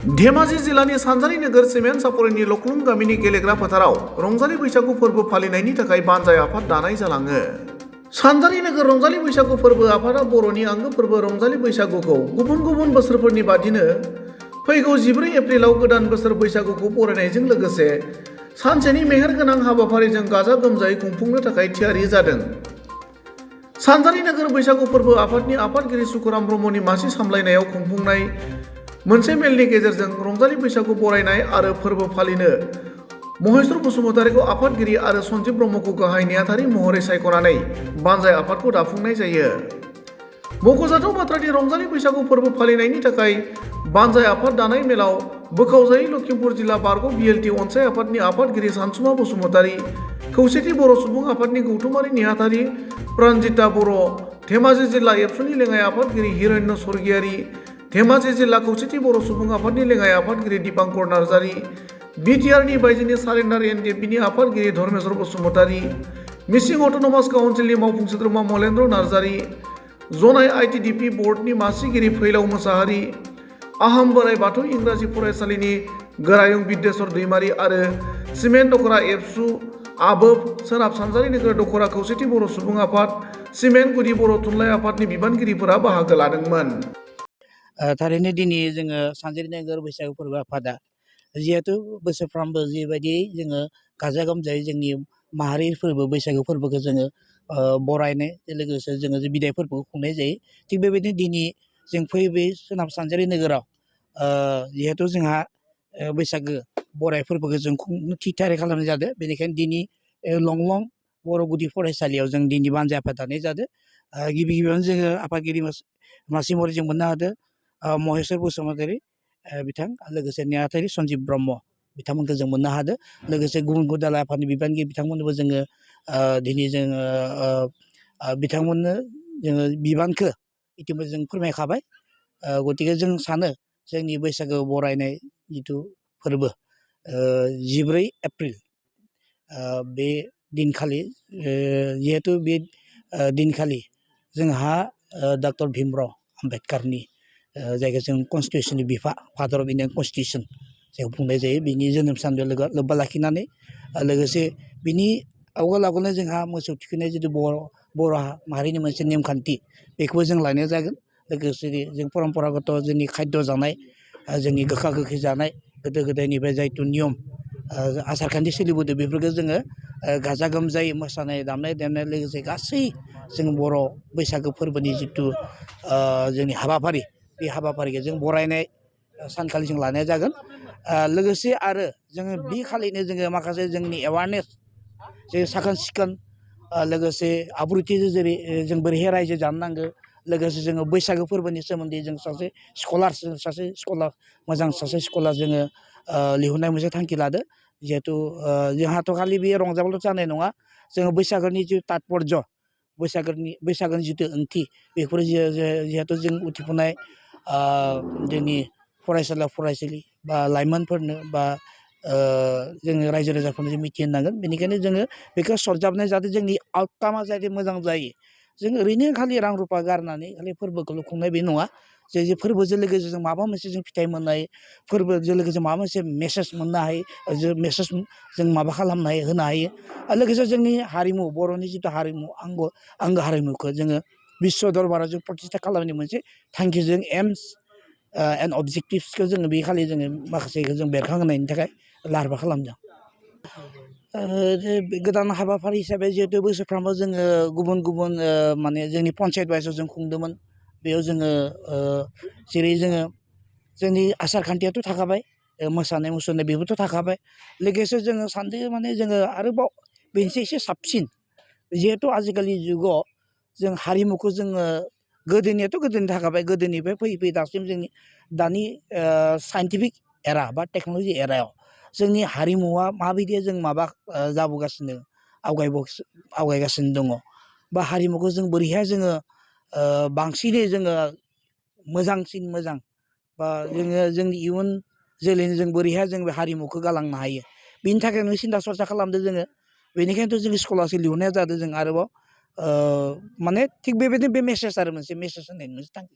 धेमाजि जिल्लानि सानजारि नोगोर सिमेन्ट सापरिनि लख्लुं गामिनि गेलेग्रा फोथाराव रंजालि बैसागु फोरबो फालिनायनि थाखाय बानजाय आफाद दानाय जालाङो। सानजारि नोगोर रंजालि बैसागु फोरबो आफादा बर'नि आंगो फोरबो रंजालि बैसागुखौ गुबुन गुबुन बोसोरफोरनि बादिनो फैगौ 14 एप्रिलाव गोदान बोसोर बैसागुखौ बरायनायजों लोगोसे सानसेनि मेहेरगोनां हाबाफारिजों गाजा गोमजायै खुंफुंनो थाखाय थियारि जादों। सानजारि नोगोर बैसागु फोरबो आफादनि आफादगिरि सुकुराम ब्रह्मनि मासि सामलायनायाव खुंफुंनाय मोनसे मेलनि गेजेरजों रंजालि बैसागु बरायनाय आरो फोरबो फालिनो महेश्वर बसुमतारीखौ आफादगिरि आरो सन्जिब ब्रह्मखौ गाहाय नेहाथारि महरै सायख'नानै बानजाय आफादखौ दाफुंनाय जायो। मख'जाथाव बाथ्रानि रंजालि बैसागु फोरबो फालिनायनि थाखाय बानजाय आफाद दानाय मेलाव बोखावजायै लखिमपुर जिल्ला बारग' बिएलटि अनसाय आफादनि आफादगिरि सानसुमा बसुमतारी, खौसेथि बर' सुबुं आफादनि गौथुमारि नेहाथारि प्रानजिता बर', धेमाजि जिल्ला एबसुनि लेङाइ आफादगिरि हिरण्य स्वर्गियारि, धेमाजि जिल्ला खौसेथि बर' सुबुं आफादनि लेङाइ आफादगिरि दीपांकर नार्जारी, बिटिआरनि बायजोनि सारेन्डार एनडिएफबिनि आफादगिरि धर्मेश्वर बसुमतारी, मिसिं अट'नमास काउन्सिलनि मावफुं सोद्रोमा मलेन्द्र नार्जारी, जनाय आइटिडिपि बोर्डनि मासिगिरि फैलाव मोसाहारि, आहम बोराइ बाथौ इंराजि फरायसालिनि गोरायुं बिद्येश्वर दैमारी आरो सिमेन्ट दख'रा एबसु आबोब सोनाब सानजारि नोगोर दख'रा खौसेथि बर' सुबुं आफाद, सिमेन्ट गुदि बर' थुनलाइ आफादनि बिबानगिरिफोरा बाहागो लादोंमोन। थारैनो दिनै जोङो सानजारि नोगोर बैसागु फोरबो आफादा जिहेतु बोसोरफ्रामबो जिबायदि जोङो गाजा गोमजायै जोंनि माहारि फोरबो बैसागु फोरबोखौ जोङो बरायनाय लोगोसे जोङो बिदाय फोरबोखौ खुंनाय जायो। थिग बेबायदिनो दिनै जों फैबाय सोनाब सानजारि नोगोराव जिहेतु जोंहा बैसागो बराय फोरबोखौ जों खुंनो थि थियारि खालामनाय जादों। बेनिखायनो दिनै लंलं बर' गुदि फरायसालियाव जों दिनै बानजाय आफाद दानाय जादों। गिबि गिबियावनो जोङो आफादगिरि मासि महरै जों मोननो हादों महेश्वर बसुमतारी बिथां, लोगोसे नेहाथारि सन्जिब ब्रह्म बिथांमोनखौ जों मोननो हादों। लोगोसे गुबुन गुबुन दालाइ आफादनि बिबानगिरि बिथांमोननोबो जोङो दिनै जोङो बिथांमोननो जोङो बिबानखौ इतिमध्य जों फोरमायखाबाय। गतिके जों सानो जोंनि बैसागो बरायनाय जिथु फोरबो 14 एप्रिल बे दिनखालि जिहेतु बे दिनखालि जोंहा डक्टर भीमराव आम्बेडकारनि जायखौ जों कनस्टिटिउसननि बिफा फादार अफ इन्डियान कनस्टिटिउसन जायखौ बुंनाय जायो, बिनि जोनोम सानजों लोब्बा लाखिनानै लोगोसे बिनि आवगोलावनो जोंहा मोसौ थुखैनाय जिथु बर' माहारिनि मोनसे नेमखान्थि बेखौबो जों लानाय जागोन। लोगोसे जों परम्परागत जोंनि खाद्य जानाय, जोंनि गोखा गोखै जानाय, गोदो गोदायनिफ्राय जायथु नियम आसारखान्थि सोलिबोदों बेफोरखौ जोङो गाजा गोमजायै मोसानाय दामनाय देनाय लोगोसे गासै जों बर' बैसागो फोरबोनि जिथु जोंनि हाबाफारि बे हाबाफारिखौ जों बरायनाय सानखालि जों लानाय जागोन। लोगोसे आरो जोङो बे खालिनो जोङो माखासे जोंनि एवारनेस जे साखोन सिखोन लोगोसे आब्रुथि जेरै जों बोरैहाय रायजो जानो नांगौ, लोगोसे जोङो बैसागो फोरबोनि सोमोन्दै जों सासे स्कलार मोजां सासे स्कलार जोङो लिंहरनाय मोनसे थांखि लादो। जिहेथु जोंहाथ' खालि बे रंजाबाल' जानाय नङा, जोङो बैसागोनि जिथु तात्पर्य बैसागोनि जिथु ओंथि बेफोर जिहेथु जों उथिफुनाय जोंनि फरायसालि बा लाइमोनफोरनो बा जोङो रायजो राजाफोरनो जों मिथिहोनांगोन। बेनिखायनो जोङो बेखौ सरजाबनाय जाहाथे जोंनि आउटकामा जाहाथे मोजां जायो। जों ओरैनो खालि रां रुफा गारनानै खालि फोरबोखौल' खुंनाय बे नङा, जे फोरबोजों लोगोसे जों माबा मोनसे जों फिथाइ मोननाय, फोरबोजों लोगोसे माबा मोनसे मेसेज मोननो हायो, मेसेज जों माबा खालामनो हायो होनो हायो। आरो लोगोसे जोंनि हारिमु बर'नि जिथु हारिमु आंगो हारिमुखौ जोङो बिश्व दरबाराव जों प्रतिष्ठा खालामनायनि मोनसे थांखिजों एम्स एन्ड अबजेक्टिभ्सखौ जोङो बे खालि जोङो माखासेखौ जों बेरखांहोनायनि थाखाय लाहार फाहार खालामदों। गोदान हाबाफारि हिसाबै जिहेतु बोसोरफ्रामबो जोङो गुबुन गुबुन माने जोंनि पन्सायत वाइसआव जों खुंदोंमोन। बेयाव जोङो जेरै जोंनि आसार खान्थियाथ' थाखाबाय, मोसानाय मुसुरनाय बेबोथ' थाखाबाय, लोगोसे जोङो सानदों माने जोङो आरोबाव बेनिफ्राय एसे साबसिन जिहेथु आजिखालि जुगाव जों हारिमुखौ जोङो गोदोनियाथ' गोदोनि थाखाबाय, गोदोनिफ्राय फैयै फैयै दासिम जोंनि दानि साइन्टिफिक एरा बा टेक्न'लजि एरायाव जोंनि हारिमुवा माबायदि जों माबा जाबोगासिनो आवगायगासिनो दङ, बा हारिमुखौ जों बोरैहाय जोङो बांसिनै जोङो मोजांसिन मोजां बा जोङो जोंनि इयुन जोलैनो जों बोरैहाय जों बे हारिमुखौ गालांनो हायो, बिनि थाखायनो सिन्था सरसा खालामदों जोङो। बेनिखायनोथ' जोंनि स्कलारशिप लिंहरनाया जादों जों आरोबाव माने थिग बेबायदिनो बे मेसेज आरो मोनसे मेसेज होनायनि मोनसे थांखि।